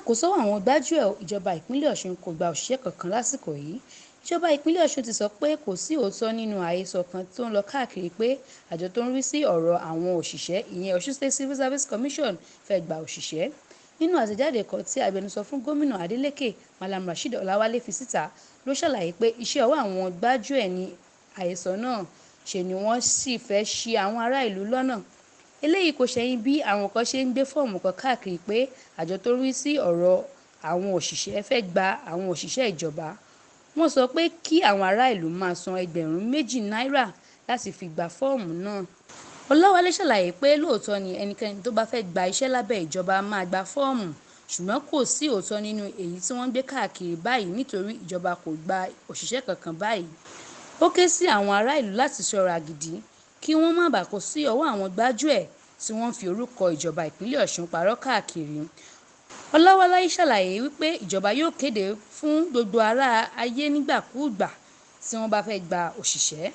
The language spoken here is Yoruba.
Má kó sọ́wọ́ àwọn gbájúẹ̀, ìjọba ìpínlẹ̀ Ọ̀ṣun kò gba òṣìṣẹ́ kankan lásìkò yìí. Ìjọba ìpínlẹ̀ Ọ̀ṣun ti sọ pé kò sí òótọ́ nínú àhesọ kan tó ń lọ káàkiri pé àjọ tó ń rí sí ọ̀rọ̀ àwọn òṣìṣẹ́, ìyẹn Ọ̀ṣun State Civil Service Commission, fẹ́ gba òṣìṣẹ́. Nínú àtẹ̀jáde kan tí agbẹnusọ fún gómìnà Adeleke, Mallam Rasheed Ọláwálé fi síta ló ṣàlàyé pé iṣẹ́ ọwọ́ àwọn gbájúẹ̀ ni àhesọ náà, ṣe ni wọ́n sì fẹ́ ṣi àwọn ará ìlú lọ́nà. Eléyìí kò ṣẹ̀yìn bí àwọn kan ṣe ń gbé fọ́ọ̀mù kan káàkiri pé àjọ tó ń rí sí ọ̀rọ̀ àwọn òṣìṣẹ́ fẹ́ gba àwọn òṣìṣẹ́ ìjọba. Wọ́n sọ pé kí àwọn ará ìlú máa san 2,000 náírà láti fi gba fọ́ọ̀mù náà. Ọláwálé ṣàlàyé pé lóòótọ́ ni ẹnikẹ́ni tó bá fẹ́ gba iṣẹ́ lábẹ́ ìjọba máa gba fọ́ọ̀mù, ṣùgbọ́n kò sí òótọ́ nínú èyí tí wọ́n ń gbé káàkiri báyìí nítorí ìjọba kò gba òṣìṣẹ́ kankan báyìí. Ó ké sí àwọn ará ìlú láti ṣọ́ra gidi kí wọ́n má bàa kó sí ọwọ́ àwọn gbájúẹ̀ tí wọ́n ń fi orúkọ ìjọba ìpínlẹ̀ Ọ̀ṣun parọ́ káàkiri. Ọláwálé ṣàlàyé wípé ìjọba yóò kéde fún gbogbo ará ayé nígbàkúùgbà tí wọ́n bá fẹ́ gba òṣìṣẹ́.